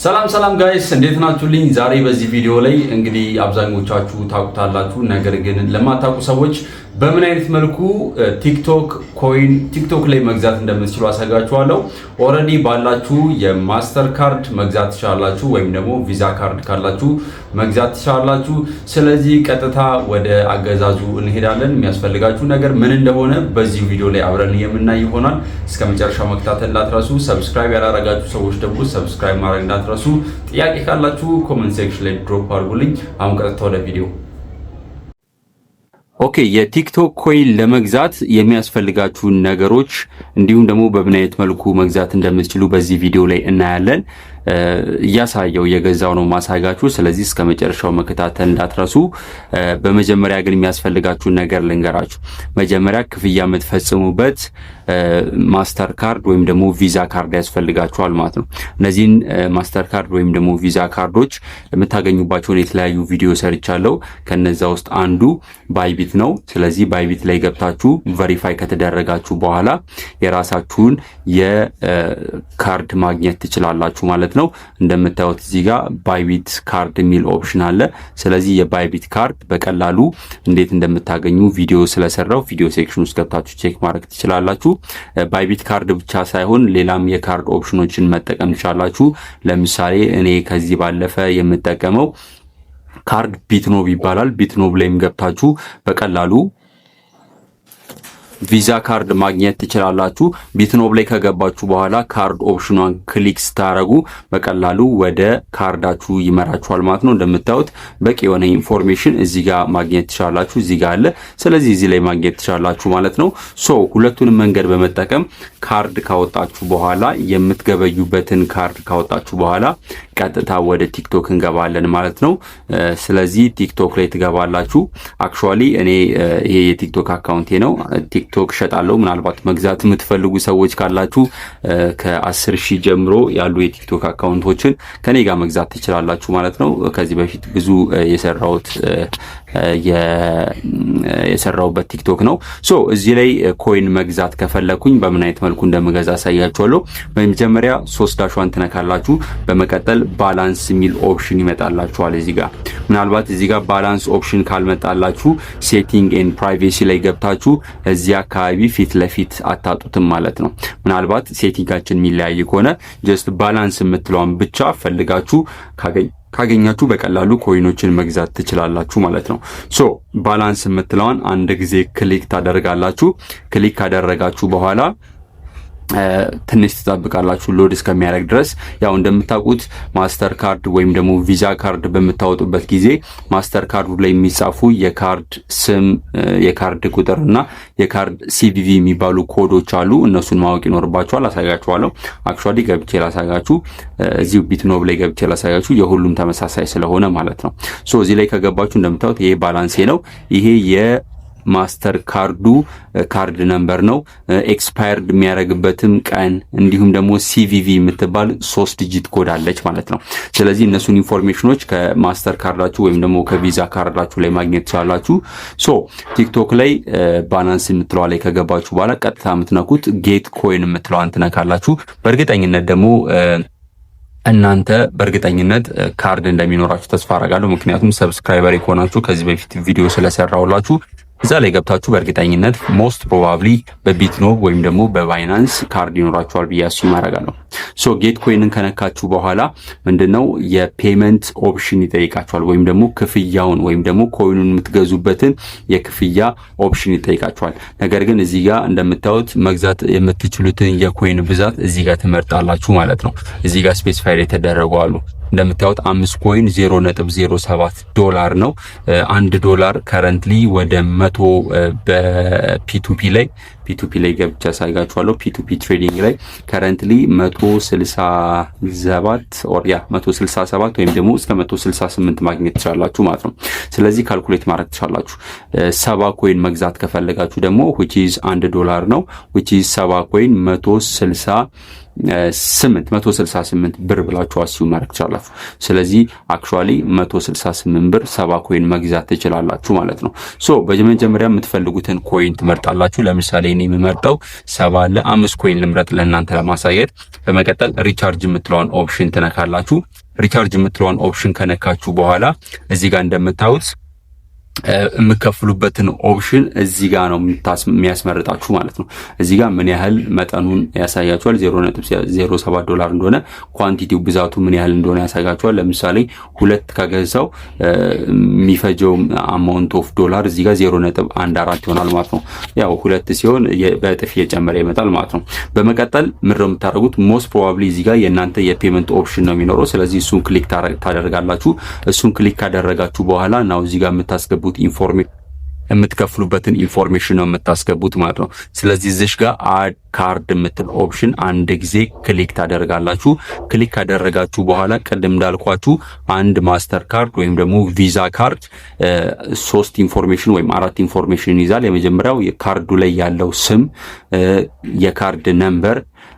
ሰላም ሰላም guys፣ እንዴት ናችሁልኝ? ዛሬ በዚህ ቪዲዮ ላይ እንግዲህ አብዛኞቻችሁ ታውቁታላችሁ፣ ነገር ግን ለማታውቁ ሰዎች በምን አይነት መልኩ ቲክቶክ coin ቲክቶክ ላይ መግዛት እንደምትችሉ አሳያችኋለሁ። Already ባላችሁ የ Master Card መግዛት ትችላላችሁ፣ ወይም ደግሞ Visa card ካላችሁ መግዛት ትችላላችሁ። ስለዚህ ቀጥታ ወደ አገዛዙ እንሄዳለን። የሚያስፈልጋችሁ ነገር ምን እንደሆነ በዚህ ቪዲዮ ላይ አብረን የምናይ ይሆናል። እስከ መጨረሻው መከታተል እንዳትረሱ። Subscribe ያላረጋችሁ ሰዎች ደግሞ subscribe ማድረግ እንዳትረሱ። ጥያቄ ካላችሁ comment section ላይ drop አድርጉልኝ። አሁን ቀጥታ ወደ ቪዲዮ። Okay፣ የቲክቶክ coin ለመግዛት የሚያስፈልጋችሁን ነገሮች እንዲሁም ደግሞ በምን አይነት መልኩ መግዛት እንደምትችሉ በዚህ ቪዲዮ ላይ እናያለን። እያሳየው እየገዛው ነው ማሳያችሁ። ስለዚህ እስከ መጨረሻው መከታተል እንዳትረሱ። በመጀመሪያ ግን የሚያስፈልጋችሁን ነገር ልንገራችሁ። መጀመሪያ ክፍያ የምትፈጽሙበት Master Card ወይም ደግሞ Visa card ያስፈልጋችኋል ማለት ነው። እነዚህን Master Card ወይም ደግሞ Visa ካርዶች የምታገኙባቸውን የተለያዩ ቪዲዮ ሰርቻለሁ። ከነዛ ውስጥ አንዱ Bybit ነው። ስለዚህ Bybit ላይ ገብታችሁ verify ከተደረጋችሁ በኋላ የራሳችሁን የካርድ ማግኘት ትችላላችሁ ማለት ነው። እንደምታዩት እዚህ ጋር Bybit card የሚል option አለ። ስለዚህ የ Bybit card በቀላሉ እንዴት እንደምታገኙ ቪዲዮ ስለሰራው ቪዲዮ section ውስጥ ገብታችሁ check ማድረግ ትችላላችሁ። Bybit card ብቻ ሳይሆን ሌላም የካርድ option ኖችን መጠቀም ትችላላችሁ። ለምሳሌ እኔ ከዚህ ባለፈ የምጠቀመው ካርድ Bitnob ይባላል። Bitnob ላይም ገብታችሁ በቀላሉ Visa card ማግኘት ትችላላችሁ። Bitnob ላይ ከገባችሁ በኋላ card option ኗን click ስታረጉ በቀላሉ ወደ ካርዳችሁ ይመራችኋል ማለት ነው። እንደምታዩት በቂ የሆነ information እዚህ ጋር ማግኘት ትችላላችሁ። እዚህ ጋር አለ። ስለዚህ እዚህ ላይ ማግኘት ትችላላችሁ ማለት ነው። So ሁለቱንም መንገድ በመጠቀም ካርድ ካወጣችሁ በኋላ፣ የምትገበዩበትን ካርድ ካወጣችሁ በኋላ ቀጥታ ወደ ቲክቶክ እንገባለን ማለት ነው። ስለዚህ ቲክቶክ ላይ ትገባላችሁ። Actually እኔ ይሄ የቲክቶክ account ኤ ነው። ቲክቶክ እሸጣለሁ። ምናልባት መግዛት የምትፈልጉ ሰዎች ካላችሁ ከ10,000 ጀምሮ ያሉ የቲክቶክ account ኦችን ከኔ ጋር መግዛት ትችላላችሁ ማለት ነው። ከዚህ በፊት ብዙ የሰራሁበት ቲክቶክ ነው። So እዚህ ላይ coin መግዛት ከፈለኩኝ በምን አይነት መልኩ እንደምገዛ አሳያችኋለሁ። በመጀመሪያ ሶስት dash ሿን ትነካላችሁ። በመቀጠል balance የሚል option ይመጣላችኋል። እዚህ ጋር ምናልባት እዚህ ጋር balance option ካልመጣላችሁ setting and privacy ላይ ገብታችሁ እዚህ አካባቢ ፊት ለፊት አታጡትም ማለት ነው። ምናልባት setting ኣችን የሚለያይ ከሆነ just balance የምትለዋን ብቻ ፈልጋችሁ ካገኛችሁ በቀላሉ coin ኦችን መግዛት ትችላላችሁ ማለት ነው። So balance የምትለዋን አንድ ጊዜ click ታደርጋላችሁ። Click ካደረጋችሁ በኋላ ትንሽ ትጠብቃላችሁ load እስከሚያደርግ ድረስ። ያው እንደምታውቁት Master Card ወይም ደግሞ Visa card በምታወጡበት ጊዜ Master Card ኡ ላይ የሚጻፉ የካርድ ስም፣ የካርድ ቁጥር እና የካርድ CVV የሚባሉ ኮዶች አሉ። እነሱን ማወቅ ይኖርባችኋል። አሳያችኋለሁ። Actually ገብቼ ላሳያችሁ፣ እዚሁ Bitnob ላይ ገብቼ ላሳያችሁ፣ የሁሉም ተመሳሳይ ስለሆነ ማለት ነው። So እዚህ ላይ ከገባችሁ እንደምታዩት ይሄ balance ኤ ነው። ይሄ የ Master Card ኡ card number ነው። Expired የሚያደርግበትም ቀን እንዲሁም ደግሞ CVV የምትባል ሶስት digit code አለች ማለት ነው። ስለዚህ እነሱን information ኖች ከ Master Card ኣችሁ ወይም ደግሞ ከ Visa card ኣችሁ ላይ ማግኘት ትችላላችሁ። So ቲክቶክ ላይ balance የምትለዋ ላይ ከገባችሁ በኋላ ቀጥታ የምትነኩት get coin የምትለዋን ትነካላችሁ። በእርግጠኝነት ደግሞ እናንተ በእርግጠኝነት ካርድ እንደሚኖራችሁ ተስፋ አደርጋለሁ። ምክንያቱም subscriber ከሆናችሁ ከዚህ በፊት ቪዲዮ ስለሰራሁላችሁ እዛ ላይ ገብታችሁ በእርግጠኝነት most probably በ Bitnob ወይም ደግሞ በ Binance ካርድ ይኖራችኋል ብዬ assume አደርጋለሁ። So get coin ን ከነካችሁ በኋላ ምንድነው የ payment option ይጠይቃችኋል። ወይም ደግሞ ክፍያውን ወይም ደግሞ coin ኑን የምትገዙበትን የክፍያ option ይጠይቃችኋል። ነገር ግን እዚህ ጋር እንደምታዩት መግዛት የምትችሉትን የ coin ብዛት እዚህ ጋር ትመርጣላችሁ ማለት ነው። እዚህ ጋር specified የተደረጉ አሉ። እንደምታዩት አምስት coin 0.07 ዶላር ነው። 1 ዶላር currently ወደ 100 በ P2P ላይ፣ P2P ላይ ገብቼ አሳያችኋለሁ። P2P trading ላይ currently 167 or yeah 167 ወይም ደግሞ እስከ 168 ማግኘት ትችላላችሁ ማለት ነው። ስለዚህ calculate ማድረግ ትችላላችሁ። 70 coin መግዛት ከፈለጋችሁ ደግሞ which is 1 ዶላር ነው፣ which is 70 coin 160 8 168 ብር ብላችሁ assume ማድረግ ትችላላችሁ። ስለዚህ actually 168 ብር 70 coin መግዛት ትችላላችሁ ማለት ነው። So በመጀመሪያ የምትፈልጉትን coin ትመርጣላችሁ። ለምሳሌ እኔ የምመርጠው 70 ለ5 coin ልምረጥ ለእናንተ ለማሳየት። በመቀጠል recharge የምትለዋን option ትነካላችሁ። Recharge የምትለዋን option ከነካችሁ በኋላ እዚህ ጋር እንደምታዩት የምከፍሉበትን option እዚህ ጋር ነው የሚያስመርጣችሁ ማለት ነው። እዚህ ጋር ምን ያህል መጠኑን ያሳያችኋል። 0.07 ዶላር እንደሆነ፣ quantity ው ብዛቱ ምን ያህል እንደሆነ ያሳያችኋል። ለምሳሌ ሁለት ከገዛው የሚፈጀው amount of dollar እዚህ ጋር 0.14 ይሆናል ማለት ነው። ያው ሁለት ሲሆን በእጥፍ እየጨመረ ይመጣል ማለት ነው። በመቀጠል ምንድነው የምታደርጉት? Most probably እዚህ ጋር የእናንተ የ payment option ነው የሚኖረው። ስለዚህ እሱን click ታደርጋላችሁ። እሱን click ካደረጋችሁ በኋላ now እዚህ ጋር የምታስገቡት information፣ የምትከፍሉበትን information ነው የምታስገቡት ማለት ነው። ስለዚህ እዚህ ጋር add card የምትል option አንድ ጊዜ click ታደርጋላችሁ። Click ካደረጋችሁ በኋላ ቅድም እንዳልኳችሁ አንድ ማስተር ካርድ ወይም ደግሞ ቪዛ ካርድ ሶስት information ወይም አራት information ይዛል። የመጀመሪያው የካርዱ ላይ ያለው ስም፣ የ card number፣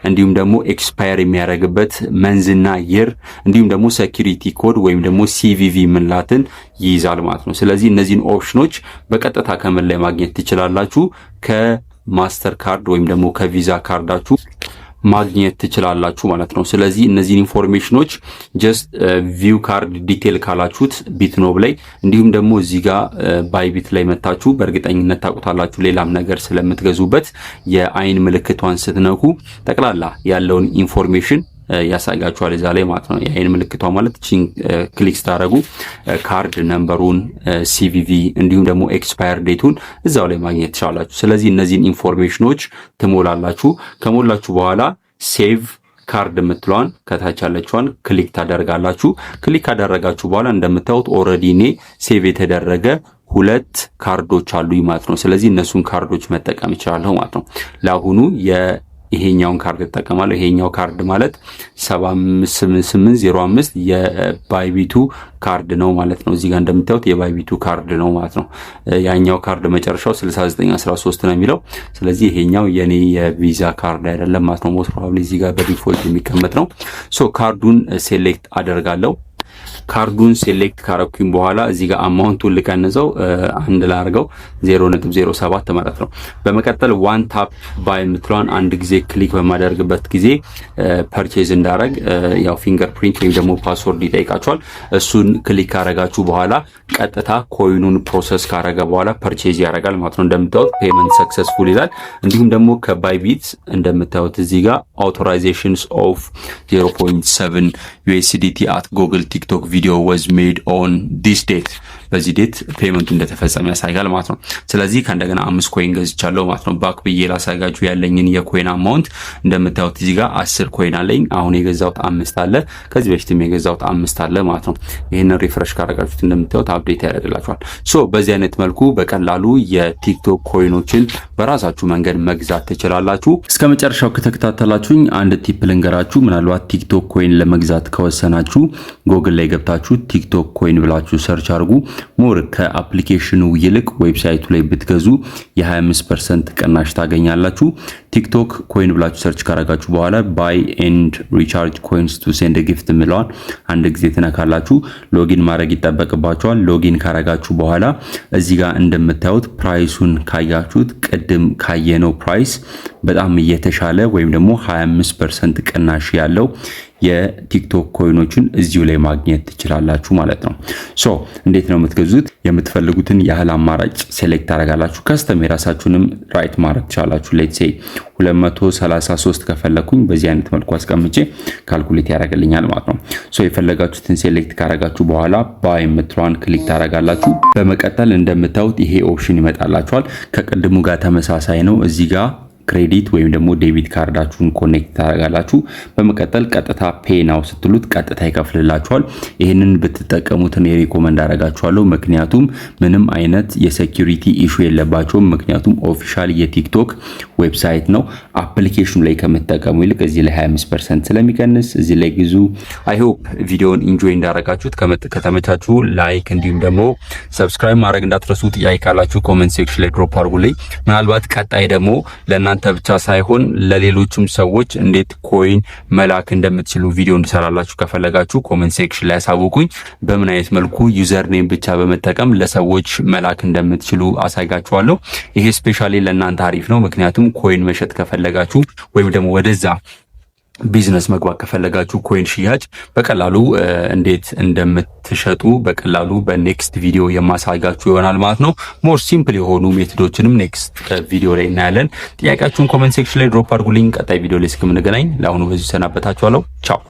እንዲሁም ደግሞ expire የሚያደርግበት month ና year፣ እንዲሁም ደግሞ security code ወይም ደግሞ CVV ምንላትን ይይዛል ማለት ነው። ስለዚህ እነዚህን ኦፕሽኖች በቀጥታ ከምን ላይ ማግኘት ትችላላችሁ? ከማስተር ካርድ ወይም ደግሞ ከቪዛ ካርዳችሁ ማግኘት ትችላላችሁ ማለት ነው። ስለዚህ እነዚህን information ኖች just view card detail ካላችሁት ቢትኖብ ላይ፣ እንዲሁም ደግሞ እዚህ ጋር ባይቢት ላይ መታችሁ በእርግጠኝነት ታውቁታላችሁ። ሌላም ነገር ስለምትገዙበት የአይን ምልክቷን ስትነኩ ጠቅላላ ያለውን information ያሳያችኋል እዛ ላይ ማለት ነው። የአይን ምልክቷ ማለት ቺን click ስታደርጉ card number ኡን፣ CVV እንዲሁም ደግሞ expire date ኡን እዛው ላይ ማግኘት ትችላላችሁ። ስለዚህ እነዚህን information ኖች ትሞላላችሁ። ከሞላችሁ በኋላ save card የምትለዋን ከታች ያለችዋን click ታደርጋላችሁ። Click ካደረጋችሁ በኋላ እንደምታዩት already እኔ save የተደረገ ሁለት ካርዶች አሉኝ ማለት ነው። ስለዚህ እነሱን ካርዶች መጠቀም እችላለሁ ማለት ነው። ለአሁኑ ይሄኛውን ካርድ እጠቀማለሁ። ይሄኛው ካርድ ማለት 78805 የባይቢቱ ካርድ ነው ማለት ነው። እዚህ ጋር እንደምታዩት የባይቢቱ ካርድ ነው ማለት ነው። ያኛው ካርድ መጨረሻው 6913 ነው የሚለው። ስለዚህ ይሄኛው የኔ የቪዛ ካርድ አይደለም ማለት ነው። Most probably እዚህ ጋር በ default የሚቀመጥ ነው። So ካርዱን select አደርጋለሁ። ካርዱን select ካረኩኝ በኋላ እዚህ ጋር amount ኡን ልቀንሰው፣ አንድ ላርገው፣ 0.07 ማለት ነው። በመቀጠል one tap buy የምትለዋን አንድ ጊዜ click በማደርግበት ጊዜ purchase እንዳረግ ያው fingerprint ወይም ደግሞ password ይጠይቃችኋል። እሱን click ካረጋችሁ በኋላ ቀጥታ coin ኑን process ካረገ በኋላ purchase ያደርጋል ማለት ነው። እንደምታዩት payment successful ይላል። እንዲሁም ደግሞ ከባይቢት እንደምታዩት እዚህ ጋር authorizations of 0.7 USDT at Google TikTok video was made on this date፣ በዚህ date payment ኡ እንደተፈጸመ ያሳያል ማለት ነው። ስለዚህ ከእንደገና አምስት coin ገዝቻለሁ ማለት ነው። Back ብዬ ላሳያችሁ ያለኝን የ coin amount። እንደምታዩት እዚህ ጋር 10 coin አለኝ። አሁን የገዛሁት አምስት አለ። ከዚህ በፊትም የገዛሁት አምስት አለ ማለት ነው። ይህንን refresh ካረጋችሁት እንደምታዩት update ያደርግላችኋል። So በዚህ አይነት መልኩ በቀላሉ የቲክቶክ coin ኖችን በራሳችሁ መንገድ መግዛት ትችላላችሁ። እስከ መጨረሻው ከተከታተላችሁኝ አንድ tip ልንገራችሁ። ምናልባት ቲክቶክ coin ለመግዛት ከወሰናችሁ ጎግል ላይ ገብታችሁ ቲክቶክ coin ብላችሁ search አድርጉ። More ከ application ኑ ይልቅ website ኡ ላይ ብትገዙ የ25% ቅናሽ ታገኛላችሁ። ቲክቶክ coin ብላችሁ search ካረጋችሁ በኋላ buy and recharge coins to send gift የሚለዋን አንድ ጊዜ ትነካላችሁ። Login ማድረግ ይጠበቅባችኋል። Login ካረጋችሁ በኋላ እዚህ ጋር እንደምታዩት price ኡን ካያችሁት ቅድም ካየነው price በጣም እየተሻለ ወይም ደግሞ 25% ቅናሽ ያለው የቲክቶክ coin ኖችን እዚሁ ላይ ማግኘት ትችላላችሁ ማለት ነው። So እንዴት ነው የምትገዙት? የምትፈልጉትን ያህል አማራጭ select ታደርጋላችሁ። Custom የራሳችሁንም write ማድረግ ትችላላችሁ። Let's say 233 ከፈለኩኝ በዚህ አይነት መልኩ አስቀምጬ calculate ያደርግልኛል ማለት ነው። So የፈለጋችሁትን select ካደረጋችሁ በኋላ buy የምትለዋን click ታደርጋላችሁ። በመቀጠል እንደምታዩት ይሄ option ይመጣላችኋል። ከቅድሙ ጋር ተመሳሳይ ነው። እዚህ ጋር credit ወይም ደግሞ debit ካርዳችሁን connect ታደርጋላችሁ። በመቀጠል ቀጥታ pay now ስትሉት ቀጥታ ይከፍልላችኋል። ይህንን ብትጠቀሙት እኔ recommend አደርጋችኋለሁ። ምክንያቱም ምንም አይነት የ security issue የለባቸውም። ምክንያቱም official የቲክቶክ website ነው። Application ኑ ላይ ከምትጠቀሙ ይልቅ እዚህ ላይ 25% ስለሚቀንስ እዚህ ላይ ግዙ። I hope ቪዲዮውን enjoy እንዳረጋችሁት። ከተመቻችሁ like እንዲሁም ደግሞ subscribe ማድረግ እንዳትረሱ። ጥያቄ ካላችሁ comment section ላይ drop አድርጉልኝ። ምናልባት ቀጣይ ደግሞ ለእናንተ ለእናንተ ብቻ ሳይሆን ለሌሎችም ሰዎች እንዴት coin መላክ እንደምትችሉ ቪዲዮ እንድሰራላችሁ ከፈለጋችሁ comment section ላይ ያሳውቁኝ። በምን አይነት መልኩ username ብቻ በመጠቀም ለሰዎች መላክ እንደምትችሉ አሳያችኋለሁ። ይሄ specially ለእናንተ አሪፍ ነው። ምክንያቱም coin መሸጥ ከፈለጋችሁ ወይም ደግሞ ወደዛ ቢዝነስ መግባት ከፈለጋችሁ coin ሽያጭ በቀላሉ እንዴት እንደምትሸጡ በቀላሉ በ next ቪዲዮ የማሳያችሁ ይሆናል ማለት ነው። More simple የሆኑ method ኦችንም next ቪዲዮ ላይ እናያለን። ጥያቄያችሁን comment section ላይ drop አድርጉልኝ። ቀጣይ ቪዲዮ ላይ እስከምንገናኝ ለአሁኑ በዚሁ ሰናበታችኋለሁ። ቻው።